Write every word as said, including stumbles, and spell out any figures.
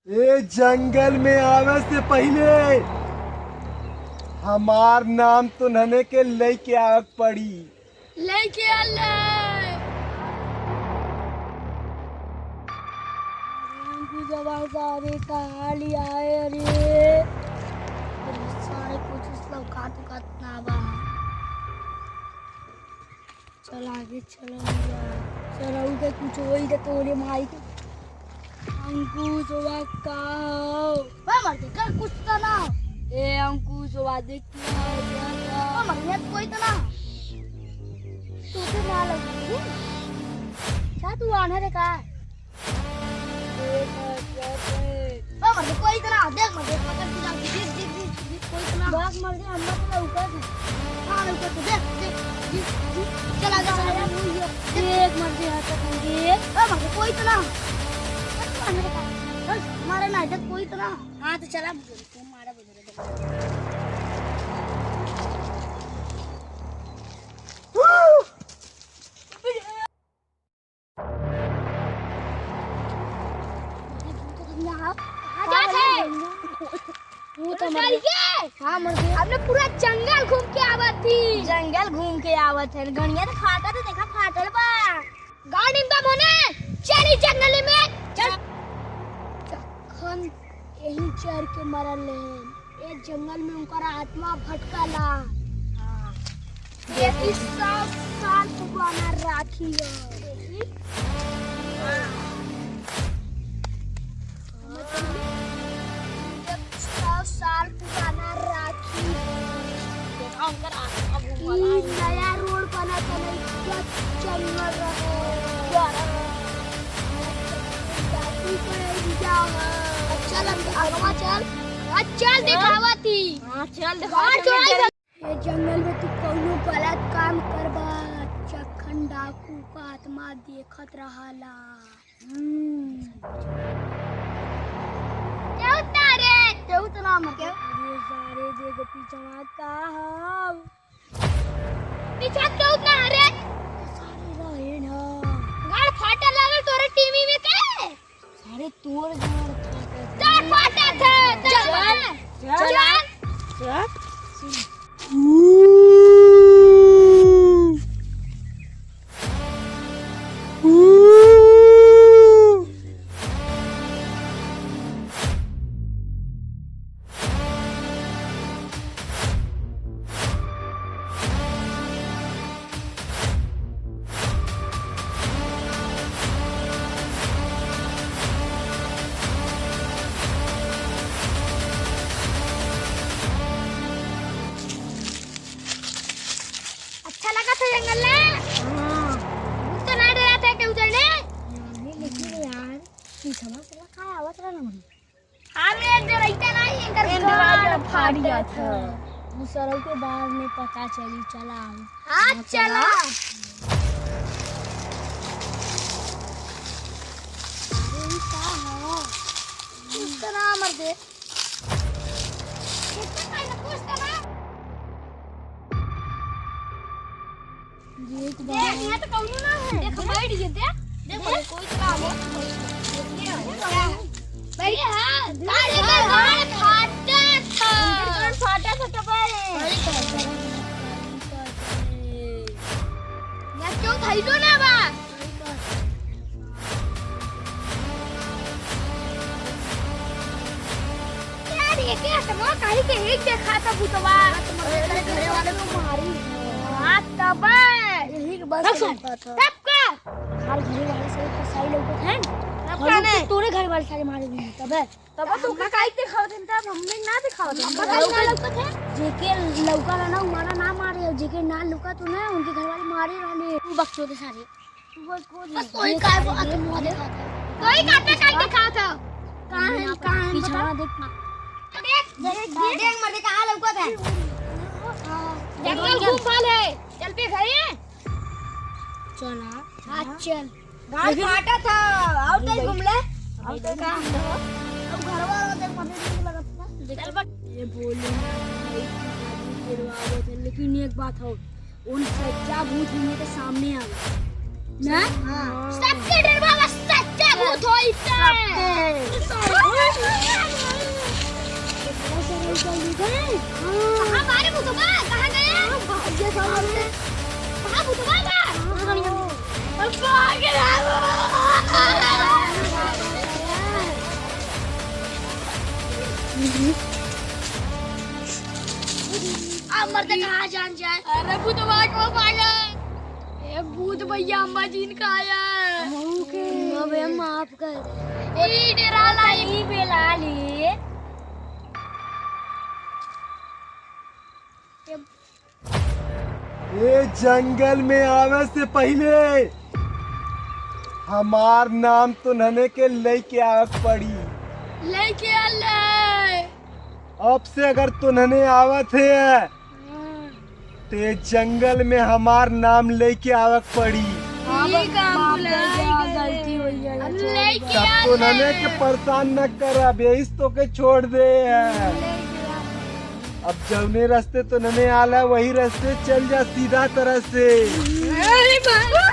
ए जंगल में आवे से पहिले हमार नाम तो नन्हे के लेके आवे के पड़ी। लेके आ ले। अंकुशवा सारे कहाँ लियाए रे? अरे सारे कुछ लौकात उकात ना बा। चल आगे चल भैया। चल, उ के कुछ होई त तोरे माई के। अंकुशवा का हो? बा मर दे, कर कुछ तो ना। ए अंकुशवा देख क्या हो गया था? बा मर दे, कोई तो ना। तू तो ना लगी। क्या तू आन्हर है का? देख, देख, देख। ओ, मर्दे, कोई इतना, देख, मर्दे, पकड़ के जाओ, देख, देख, देख, देख, कोई इतना। बाप मर गया, हम तो लौका थे। हाँ, लौका थे, देख, देख, देख, देख। चला जा, चला जा। देख। देख, मर्दे, हाथ पकड़ के। ओ, मर्दे, कोई इतना। हमारे ना, देख, कोई इतना। हाँ, तो चला, बुजुर्ग, तू मारा, बुजुर्ग। कहाँ जात है? वो तो मर गया। हाँ, मर गया। हमने पूरा जंगल घूम के आवत थी। जंगल घूम के आवत है। गड़िया तो फाटा तो देखा, फाटल बा। गाड़ी में बम होने, चली जंगल में, चल। जखन यही चढ़ के मरल है। ए जंगल में उनकर आत्मा भटकला। हाँ। ये कि सौ साल पुराना राखी है। देखी? हाँ। सौ साल पुराना राखी। देखा उनकर आत्मा घूमला ई है। नया रोड बना था, नहीं क्या जंगल रहे। बाकी कोई एरिया है। अच्छा लग, आगवा चल। हाँ, चल दिखावा थी। हाँ, चल दिखावा हाँ, थी। चल। ये जंगल में तू कौनो गलत काम करबा, जखन डाकू का आत्मा देखत रहला। हम्म। केहू ना रे, केहू तो ना मर। अरे सारे देख पीछवा का हव? पीछा केहू ना रे। सारे रहे ना। गाड़ फाटे लागल तोरे टीवी में के? सारे तोर गाड़ फाटे। गाड़ फाटे थे, चल। चल। चल। चल। अच्छा लगा था जंगल में? हाँ। भूत तो ना डरा था केहू जने? नहीं, लेकिन यार, पीछवा से का आवाज रहा ना। हम एक डरैते नहीं, इनकर एन गाड़ गाड़ फाड़ फाड़ दिया दिया था। था। उ सरऊ के बाद में पता चली, चला हम। हाँ, हाँ, चला। चला। अरे, ई का है? कुछ तो ना मर दे। कुछ तो ना। देख बा। देख, यहाँ तो कौनो ना है। देख, बैठ गए, देख। देख, देख। कोई तो ना हो। बैठ। अरे हाँ, गाड़ फाटा था। गाड़ फाटा था तो भाई। यहाँ क्यों भाई लो ना बा? यार, ये क्या हटवा? काहे के एक देखा था भूतवा? तुम्हारे घरे वाले को मारी। हाँ, तब। यही के बस रख सुन। तब का? हमारे घरे वाले से फसाई लौकत है। तब हम का लोग तो नहीं? तोरे घर वाले सारे मारे भी हैं, तब। तब तो का काहे दिखावत हैं, तब हमने ना दिखावत हैं। हम बताई ना लौकत है। जेके लौका रहना, हमारा ना मारे, और जेके ना लौका तो ना, उनके घर वाले मारे रहने। तू बकचोद है सारे। बस कोई बस कोई देख, काय देख, बात देख, मुंह देख। दिखाता है। कोई काटे काय दिखाता? कहाँ है, कहाँ है, पीछा बता। देख। देख, देख, देख, मर्दे, कहाँ लौकत है? जंगल घूम भाल है। चल पे घरे। चला। हाँ, चल। गाल लेकिन फाटा था, और कहीं घूम ले। और कहीं का? अब घर वाला देख, मर्दे, नहीं लगत ना। चल बट। ये बोले ना, भाई, कि गिरवावत है, लेकिन एक बात हो, उन सच्चा भूत हमने के सामने आ गए। ना? हाँ। सबके डरवावा सच्चा भूत होई त। सबके। कहाँ बा रे भूतवा? कहाँ गए? कहाँ भूतवा बा? अब भाग रहा। अब मरते कहाँ जान जाए? अरे भूतवा को पागल। ए भूत भैया, अम्मा जी ने खाया। अबे माफ कर दे। ई डेरा ला, ई बेला ली। ए जंगल में आवे से पहिले हमार नाम तुन्हने के लेके आवे के पड़ी। लेके आ ले। अब से अगर तुन्हने आवत है, ते जंगल में हमार नाम लेके आवे के पड़ी। ठीक है, हम भुलाई गए। गलती हो गई। अब लेके तब आ तो नने ले। के परेशान न कर, अब यही तो के छोड़ दे है। अब जौने रास्ते तो नने आला, वही रास्ते चल जा सीधा तरह से। अरे बाबा।